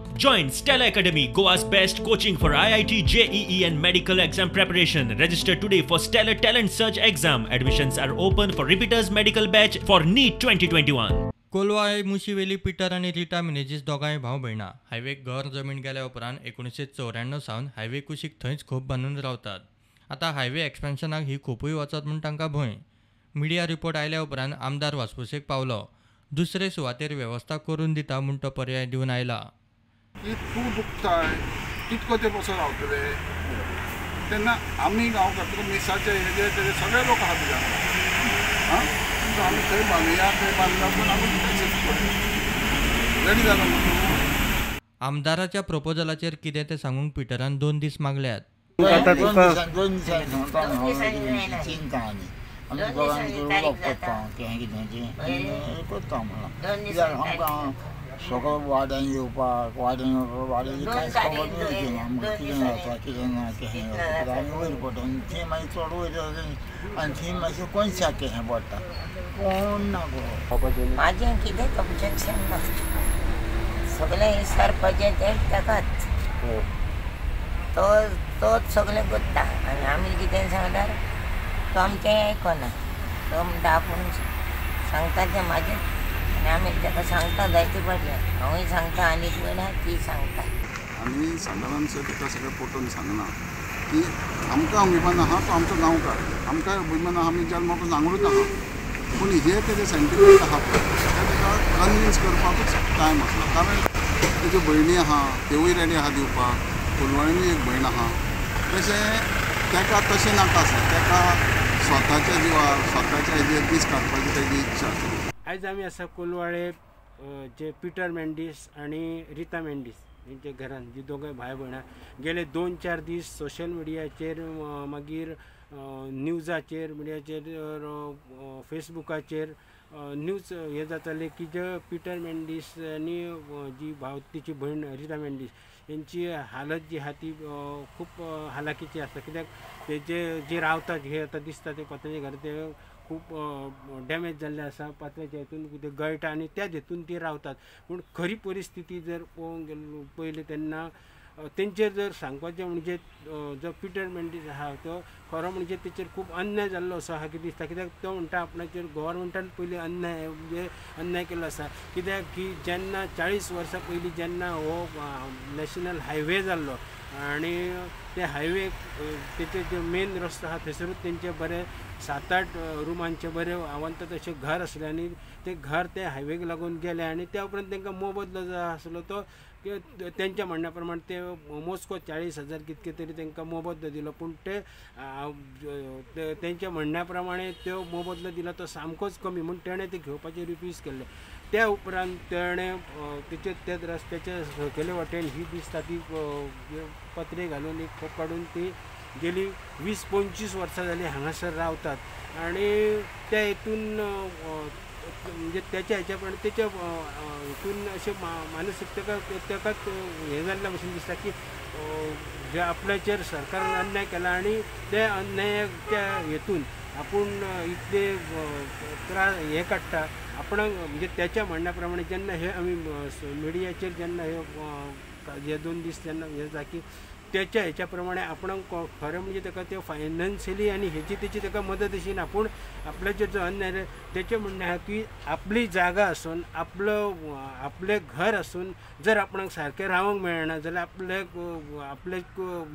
Join Stella Academy, Goa's best coaching for IIT, JEE and medical exam preparation. Register today for Stellar Talent Search exam. Admissions are open for repeaters medical batch for NEET 2021. Colvale मुशीवेली Peter आनी रिटा मिनेजीस दोगांय भाव भयणां हायवेक घर जमीन गेल्या उपरांत 1994 सावन highway कुशीक थंयच खोप बांदून रावतात. आतां हायवे एक्सपेन्शनाक ही खोपूय वचत म्हूण तांकां भंय. मिडिया रिपोर्ट आयल्या उपरांत आमदार वासपूसेक पावलो. दुसरे सुवातेर वेवस्था करून दिता म्हूण तो पर्याय दिवन आयला. की तूं दुखताय कितको ते पसून रावतले तेन्ना आमी गांवकार तुका मिसाचे हेजे तेजे सगळे लोक आहा तुज्या आं सो आमी थंय बांदुया थंय बांदला पूण आमी रेडी जाला न्हू. आमदाराच्या प्रपोजलाचेर कितें तें सांगूंक पिटरान 2 दीस मागल्यात. 2 दिसांनी सांगता चिंता आनी आमी दोगांनी उलोवप करता कितें कितें करता म्हणलां कित्याक आमकां सगळो वाड्यान येवपाक वाड्यान वाड्याची कांयच खबर मेळची ना आमकां कितें जाता कितें ना केहें जाता आमी वयर पडटा आनी थंय मागीर चड वयर जाता आनी थंय मातशें कोनशाक केहें पडटा कोण ना गो. म्हाजें कितेंच ऑब्जेक्शन ना, सगळें विचारपाचें तें ताकाच, तो तोच सगळें करता आनी आमी कितें सांगल्यार तो आमचें आयकना. तो म्हणटा आपूण सांगता तें म्हाजें आनी आमी ताका सांगता जायते पडले, हांवूय सांगता आनी एक आहा ती सांगता. आनी सादारण ताका सगळें पटोवन सांगना की आमकां अभिमान आहा तो आमचो गांवकार, आमकां अभिमान आहा आमी जल्मा पासून हांगूच आहा, पूण हे तेजे सेंटिमेंट आहा पळय ते ताका कन्विन्स करपाकूच टायम आसलो. कारण तेज्यो भयणी आहा त्योवूय रेडी आहा दिवपाक, कोलवाळीनूय एक भयण आहा, तशें ताका तशें नाका आसलें, ताका स्वताच्या जिवार स्वताच्या हेजेर दीस काडपाची तेजी इच्छा आसली. आयज आमी आसा कोलवाळे जे पिटर मेंडीस आनी रिता मेंडीस हेंच्या घरान, जी दोगांय भाय भयणां गेले 2-4 दीस सोशल मिडियाचेर मागीर न्यूजाचेर मिडियाचेर फेसबुकाचेर न्यूज हें जातालें की जे पिटर मेंडीस आनी जी भाव तिची भयण रिता मेंडीस हेंची हालत जी आहा ती खूब हालाकीची आसा. कित्याक ते जे रावतात हे आतां दिसता ते पत्र्याच्या घर ते खूब डॅमेज जाल्ले आसा, पात्र्याच्या हितून ते गळटा आनी त्याच हितून ती रावतात. पूण खरी परिस्थिती जर पळोवंक गेलो पयलें तेन्ना तेंचेर जर सांगपाचें म्हणजे जो पिटर मेंडीस आहा तो खरो म्हणजे तेचेर खूब अन्याय जाल्लो असो आहा की दिसता. कित्याक तो म्हणटा आपणाचेर गव्हर्मेंटान पयलीं अन्याय म्हणजे अन्याय केल्लो आसा. कित्याक की जेन्ना 40 वर्सां पयलीं जेन्ना हो नॅशनल हायवे जाल्लो आनी ते हायवे तेचे जे मेन रस्तो आहा थंयसरूच तेंचे बरे 7-8 रुमांचे बरे आवंता तशें घर आसलें आनी ते घर ते हायवेक लागून गेले आनी त्या उपरांत तांकां मोबदलो जो आसलो तो तेंच्या म्हणण्या प्रमाण ते मोजको 40,000 कितके तरी तांकां मोबदलो दिलो, पूण ते तेंच्या म्हणण्या प्रमाणे त्यो मोबदलो दिलो तो सामकोच कमी म्हूण तेणें ते घेवपाचें रिफ्यूज केल्लें. त्या उपरांत तेणें तेचे त्याच रस्त्याच्या सकयले वाटेन ही दिसता ती पत्रे घालून एक खोप काडून ती गेली 20-25 वर्सां जालीं हांगासर रावतात आनी त्या हितून म्हणजे तेच्या हेच्या प्रमाणे तेच्या हितून अशें मानसीक ताका ताकाच हें जाल्ल्या भशेन दिसता की जे आपल्याचेर सरकारान अन्याय केला आनी त्या अन्यायाच्या हेतून आपूण इतले त्रास हे काडटा आपणाक. म्हणजे तेच्या म्हणण्या प्रमाणे जेन्ना हे आमी मिडियाचेर जेन्ना हे 2 दीस जेन्ना हें जाता की तेच्या हेच्या प्रमाणे आपणाक खरें म्हणजे ताका त्यो फायनान्शियली आनी हेची तेची ताका मदत अशी ना, पूण आपल्याचेर जो अन्याय तेचें म्हणणें आहा की आपली जागा आसून आपलो आपलें घर आसून जर आपणाक सारकें रावंक मेळना जाल्यार आपले आपलें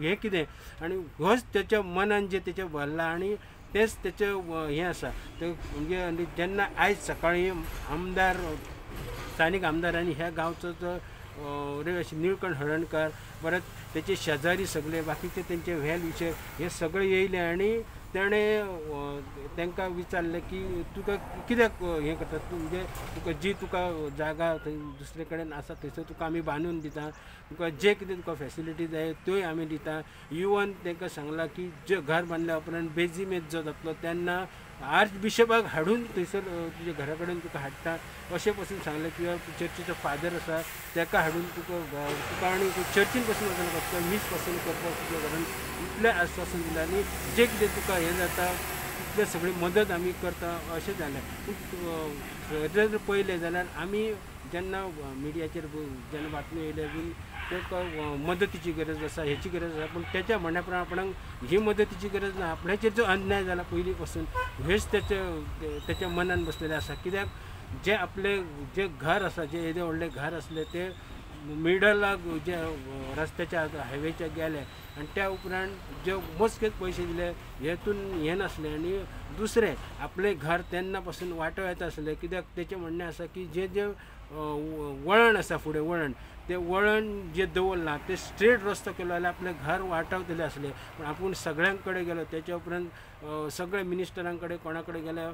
हें कितें आनी होच तेच्या मनान जें तेचें भरलां आनी तेंच तेचें हें आसा. तें म्हणजे आनी जेन्ना आयज सकाळीं आमदार स्थानीक आमदारांनी ह्या गांवचो जो रहिवासी निळकंठ हळर्णकर परत तेचे शेजारी सगळे बाकीचे तेंचे वेल विशर हे सगळे येयले आनी तेणें तांकां विचारलें की तुका कित्याक हें करता तूं, म्हणजे तुका जी तुका जागा थंय दुसरे कडेन आसा थंयसर तुका आमी बांदून दिता, तुका जे कितें तुका फेसिलिटी जाय त्योय आमी दिता. इवन तांकां सांगलां की जे घर बांदल्या उपरांत बेजिमेज जो जातलो तेन्ना आर्च बिशपाक हाडून थंयसर तुज्या घरा कडेन तुका हाडटा अशें पसून सांगलें. किंवा चर्चीचो फादर आसा ताका हाडून तुका तुका आनी चर्चीन पसून वचनाका, तुका मीस पसून करपाक तुज्या घरान इतलें आश्वासन दिलें आनी जें कितें तुका हें जाता तितलें सगळी मदत आमी करता अशें जालें. पूण जर पळयलें जाल्यार आमी जेन्ना मिडियाचेर जेन्ना बातमी येयले बीन ताका मदतीची गरज आसा, हेची गरज आसा, पूण तेच्या म्हणण्या प्रमाण आपणाक ही मदतीची गरज ना. आपल्याचेर जो अन्याय जाला पयलीं पासून हेच तेच्या मनान बसलेलें आसा. कित्याक जे आपले जे घर आसा, जे येदे व्हडले घर आसले ते मिडलाक जे रस्त्याच्या हायवेच्या गेले आनी त्या उपरांत जे मोजकेच पयशे दिले हेतून हें नासलें. आनी दुसरें आपलें घर तेन्ना पासून वांटो येता आसलें, कित्याक तेचें म्हणणें आसा की जे जे वळण आसा फुडें वळण, तें वळण जें दवरलां तें स्ट्रेट रस्तो केलो जाल्यार आपलें घर वाटावतलें आसलें. पूण आपूण सगळ्यां कडेन गेलो, तेच्या उपरांत सगळे मिनिस्टरां कडेन कोणा कडेन गेलो,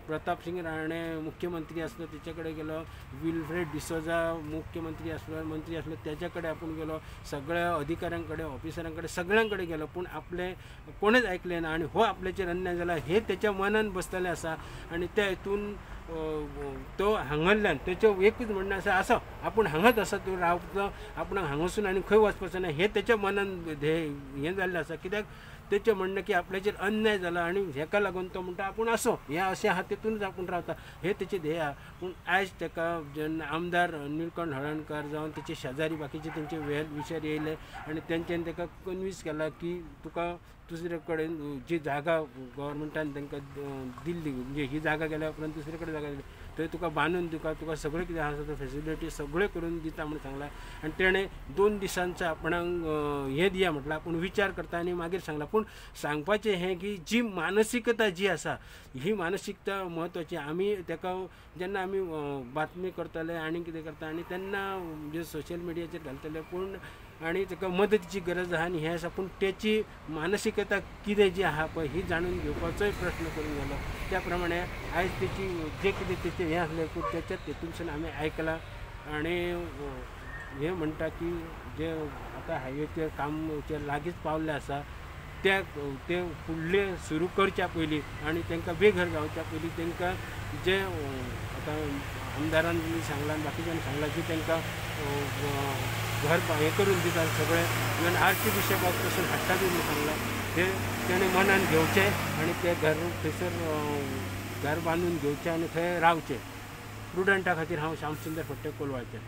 प्रताप सिंग राणे मुख्यमंत्री आसलो तेच्या कडेन गेलो, विल्फ्रेड डिसोजा मुख्यमंत्री आसलो मंत्री आसलो तेच्या कडेन आपूण गेलो, सगळ्या अधिकाऱ्यां कडेन ऑफिसरां कडेन सगळ्यां कडेन गेलो, पूण आपलें कोणेच आयकलें ना. आनी हो आपल्याचेर अन्याय जाला हें तेच्या मनान बसतलें आसा. आनी त्या हितून तो हांगल्ल्यान तेचें एकूच म्हणणें आसा, आसा आपूण हांगाच आसा, तूं रावतलो, आपणाक हांगासून आनी खंय वचपाचें ना हें तेच्या मनान हें जाल्लें आसा. कित्याक तेचें म्हणणें की आपल्याचेर अन्याय जाला आनी हेका लागून तो म्हणटा आपूण आसो हें अशें आहा तेतूनच आपूण रावता, हें तेचें ध्येय आहा. पूण आयज तेका जेन्ना आमदार निळकंठ हळर्णकार जावन तेचे शेजारी बाकीचे तेंचे वेल विशर येयले आनी तेंच्यांनी तेका कन्विन्स केला की तुका दुसरे कडेन जी जागा गव्हर्मेंटान तांकां दिल्ली, म्हणजे ही जागा गेल्या उपरांत दुसरे कडेन जागा दिली थंय तुका बांदून तुका तुका सगळें कितें आसा तें फेसिलिटी सगळें करून दिता म्हूण सांगलां. आनी तेणें 2 दिसांचो आपणाक हें दिया म्हटलां, आपूण विचार करता आनी मागीर सांगलां. पूण सांगपाचें हें की जी मानसिकता जी आसा ही मानसिकता म्हत्वाची. आमी तेका जेन्ना आमी बातमी करतले आनी कितें करता आनी तेन्ना म्हणजे सोशल मिडियाचेर घालतले, पूण आनी ताका मदतीची गरज आहा आनी हें आसा, पूण तेची मानसिकता कितें जी आहा पळय ही जाणून घेवपाचोय प्रश्न करून गेलो. त्या प्रमाणे आयज तेची जें कितें तेचें हें आसलें पूण तेच्या तेतूनसून आमी आयकलां. आनी हें म्हणटा की जे आतां हायवेचेर काम लागींच पावल्लें आसा त्या ते फुडले सुरू करच्या पयलीं आनी तांकां बेघर जावच्या पयलीं तांकां जे आतां आमदारान सांगलां आनी बाकीच्यांनी सांगलां की तांकां घर हें करून दिता सगळें, इवन आर्ची बिशपाक पसून हाडटा बी म्हूण सांगलां, ते तेणें मनान घेवचें आनी ते घर थंयसर घर बांदून घेवचें आनी थंय रावचें. प्रुडंटा खातीर हांव श्यामसुंदर फडते, कोलवाळचें.